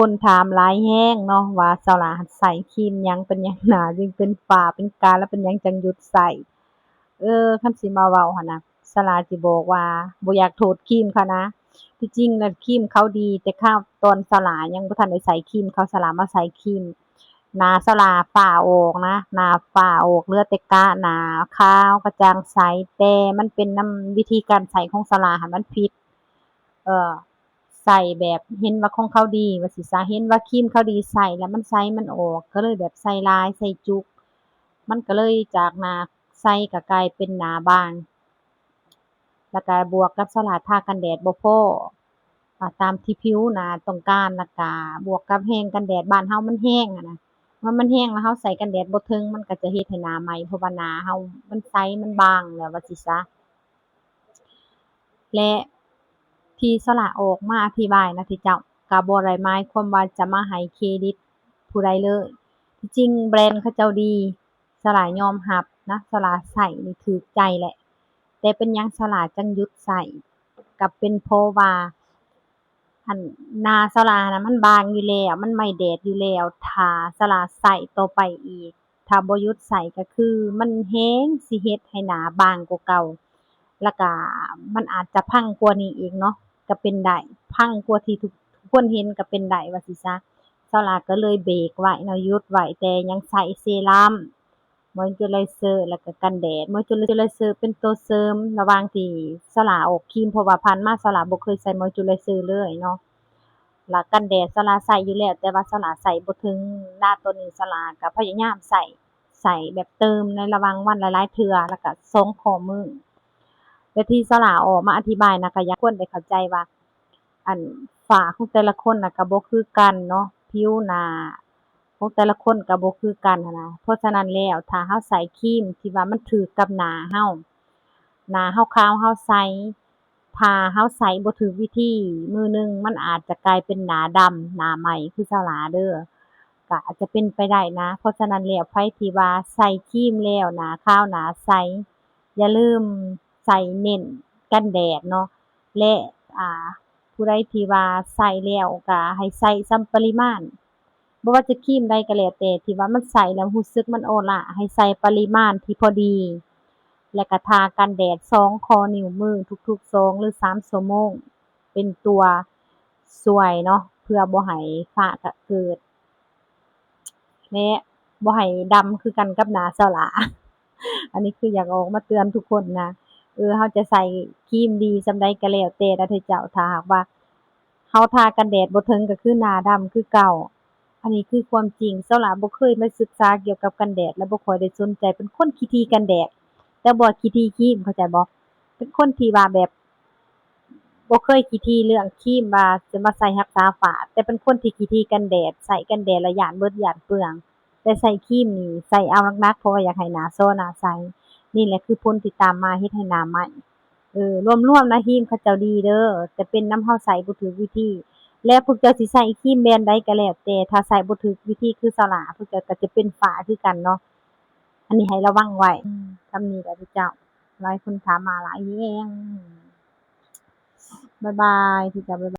ຄົນຖາມຫຼາຍແຮງເນາະວ່າສາວຫຼ້າໃຊ້ຄຣີມຫຍັງ ເປັນຫຍັງໜ້າຈຶ່ງເປັນຝ້າເປັນກາ ແລະເປັນຫຍັງຈັ່ງຢຸດໃຊ້. ເອີ ຄັນຊິມາເວົ້າຫັ້ນນະ ສາວຫຼ້າຊິບອກວ່າບໍ່ຢາກໂທດຄຣີມເຂົານະ. ທີ່ຈິງແລ້ວຄຣີມເຂົາດີ ແຕ່ຄາວຕອນສາວຫຼ້າຍັງບໍ່ທັນໄດ້ໃຊ້ຄຣີມເຂົາ ສາວຫຼ້າມາໃຊ້ຄຣີມ ໜ້າສາວຫຼ້າຝ້າອອກນະ ໜ້າຝ້າອອກ ເຫຼືອແຕ່ກະ ໜ້າຂາວກະຈ່າງໃສ. ແຕ່ມັນເປັນນຳວິທີການໃຊ້ຂອງສາວຫຼ້າຫັ້ນມັນຜິດ ເອີ ໃຊ້ແບບເຫັນວ່າຂອງເຂົາດີວ່າຊີ້ຊະ ເຫັນວ່າຄຣີມເຂົາດີ ໃຊ້ແລ້ວມັນໃສມັນອອກ ກະເລີຍແບບໃສ່ຫຼາຍໃສ່ຈຸກ ມັນກະເລີຍຈາກໜ້າໃສກະກາຍເປັນໜ້າບາງ ແລ້ວກະບວກກັບສາວຫຼ້າທາກັນແດດບໍ່ພໍ ອາ ຕາມທີ່ຜິວໜ້າຕ້ອງການ ແລ້ວກະບວກກັບແຮງກັນແດດບ້ານເຮົາມັນແຮງຫັ້ນນະ ເມື່ອມັນແຮງແລ້ວເຮົາໃສ່ກັນແດດບໍ່ເຖິງ ມັນກະຈະເຮັດໃຫ້ໜ້າໄໝ້ ເພາະວ່າໜ້າເຮົາມັນໃສມັນບາງແລ້ວວ່າຊີ້ຊະ. ແລະ ທີ່ສາວຫຼ້າອອກມາອະທິບາຍນະ ທີ່ເຈົ້າ ກະບໍ່ໄດ້ໝາຍຄວາມວ່າຈະມາໃຫ້ເຄຣດິດຜູ້ໃດເລີຍ. ທີ່ຈິງແບຣນເຂົາເຈົ້າດີ ສາວຫຼ້າຍອມຮັບນະ ສາວຫຼ້າໃຊ້ນີ້ຖືກໃຈແຫຼະ ແຕ່ເປັນຫຍັງສາວຫຼ້າຈັ່ງຢຸດໃຊ້ ກະເປັນເພາະວ່າ ອັນ ໜ້າສາວຫຼ້ານະມັນບາງຢູ່ແລ້ວ ມັນໄໝ້ແດດຢູ່ແລ້ວ ຖ້າສາວຫຼ້າໃຊ້ຕໍ່ໄປອີກ ຖ້າບໍ່ຢຸດໃຊ້ກະຄືມັນແຮງຊິເຮັດໃຫ້ໜ້າບາງກວ່າເກົ່າ ແລ້ວກະມັນອາດຈະພັງກວ່ານີ້ອີກເນາະ ກະເປັນໄດ້ ພັງກວ່າທີ່ທຸກຄົນເຫັນກະເປັນໄດ້ວ່າຊີ້ຊະ. ສາວຫຼ້າກະເລີຍເບຣກໄວ້ເນາະ ຢຸດໄວ້ ແຕ່ຍັງໃຊ້ເຊຣຳ ມອຍເຈີໄລເຊີ ແລ້ວກະກັນແດດ. ມອຍເຈີໄລເຊີເປັນໂຕເສີມ ລະຫວ່າງທີ່ສາວຫຼ້າອອກຄຣີມ ເພາະວ່າຜ່ານມາສາວຫຼ້າບໍ່ເຄີຍໃຊ້ມອຍເຈີໄລເຊີເລີຍເນາະ ລະກັນແດດສາວຫຼ້າໃຊ້ຢູ່ແລ້ວ ແຕ່ວ່າສາວຫຼ້າໃຊ້ບໍ່ເຖິງ. ນະ ຕອນນີ້ສາວຫຼ້າກະພະຍາຍາມໃຊ້ ໃຊ້ແບບເຕີມໃນລະຫວ່າງວັນຫຼາຍໆເທື່ອ ລະກະສອງຂໍ້ມື້. ແລະທີ່ສາວຫຼ້າອອກມາອະທິບາຍນະ ກະຢາກໃຫ້ທຸກຄົນໄດ້ເຂົ້າໃຈວ່າ ອັນ ຝ້າຂອງແຕ່ລະຄົນນະກະບໍ່ຄືກັນເນາະ ຜິວໜ້າຂອງແຕ່ລະຄົນກະບໍ່ຄືກັນຫັ້ນນະ. ເພາະສະນັ້ນແລ້ວ ຖ້າເຮົາໃຊ້ຄຣີມທີ່ວ່າມັນຖືກກັບໜ້າເຮົາ ໜ້າເຮົາຂາວເຮົາໃສ ຖ້າເຮົາໃຊ້ບໍ່ຖືກວິທີ ມື້ໜຶ່ງມັນອາດຈະກາຍເປັນໜ້າດຳ ໜ້າໄໝ້ຄືສາວຫຼ້າເດີ ກະອາດຈະເປັນໄປໄດ້ນະ. ເພາະສະນັ້ນແລ້ວ ໃຜທີ່ວ່າໃຊ້ຄຣີມແລ້ວໜ້າຂາວໜ້າໃສ ຢ່າລືມໃສ່ເນັ້ນກັນແດດເນາະ ແລະ ອາ ຜູ້ໃດທີ່ວ່າໃຊ້ແລ້ວກະໃຫ້ໃສ່ສ່ຳປະລິມານ ບໍ່ວ່າຈະຄຣີມໃດກະແລ້ວແຕ່ທີ່ວ່າມັນໃຊ້ແລ້ວຮູ້ສຶກມັນອໍລາ ໃຫ້ໃສ່ປະລິມານທີ່ພໍດີ ແລະກະທາກັນແດດສອງຂໍ້ນິ້ວມືທຸກໆສອງ ຫຼື ສາມຊົ່ວໂມງ ເປັນຕົວຊ່ວຍເນາະ ເພື່ອບໍ່ໃຫ້ ຝ້າກະເກີດ ແລະ ບໍ່ໃຫ້ດຳຄືກັນກັບໜ້າສາວຫຼ້າ. ອັນນີ້ຄືຢາກອອກມາເຕືອນທຸກຄົນນະ ເອີ ເຮົາຈະໃຊ້ຄຣີມດີສ່ຳໃດກະແລ້ວແຕ່ນະເທີເຈົ້າ ຖ້າຫາກວ່າເຮົາທາກັນແດດບໍ່ເຖິງກະຄືໜ້າດຳຄືເກົ່າ. ອັນນີ້ຄືຄວາມຈິງ ສາວຫຼ້າບໍ່ເຄີຍມາສຶກສາກ່ຽວກັບກັນແດດ ແລະ ບໍ່ຄ່ອຍໄດ້ສົນໃຈ ເປັນຄົນຂີ້ຖີ່ກັນແດດ ແຕ່ບໍ່ຂີ້ຖີ່ຄຣີມ ເຂົ້າໃຈບໍ່? ເປັນຄົນທີ່ວ່າແບບ ບໍ່ເຄີຍຂີ້ຖີ່ເລື່ອງຄຣີມວ່າຈະມາໃຊ້ຮັກສາຝ້າ ແຕ່ເປັນຄົນທີ່ຂີ້ຖີ່ກັນແດດ ໃຊ້ກັນແດດແລ້ວຢ້ານເບິດຢ້ານເປືອງ ແຕ່ໃຊ້ຄຣີມນີ້ໃຊ້ເອົາໜັກໆ ເພາະວ່າຢາກໃຫ້ໜ້າສໍໜ້າໃສ. ນີ້ແຫຼະຄືຜົນທີ່ຕາມມາເຮັດໃຫ້ໜ້າໄໝ້. ເອີ ລວມໆນະ ຄຣີມເຂົາເຈົ້າດີເດີ ແຕ່ເປັນນຳເຮົາໃຊ້ບໍ່ຖືກວິທີ ແລະ ພວກເຈົ້າຊິໃຊ້ຄຣີມແບຣນໃດກະແລ້ວແຕ່ ຖ້າໃຊ້ບໍ່ຖືກວິທີຄືສາວຫຼ້າ ພວກເຈົ້າກະຈະເປັນຝ້າຄືກັນເນາະ. ອັນນີ້ໃຫ້ລະວັງໄວ້. ອືມ ສ່ຳນີ້ແຫຼະເດີເຈົ້າ ຫຼາຍຄົນຖາມມາຫຼາຍແຮງ. ບາຍບາຍ ທີ່ຈະ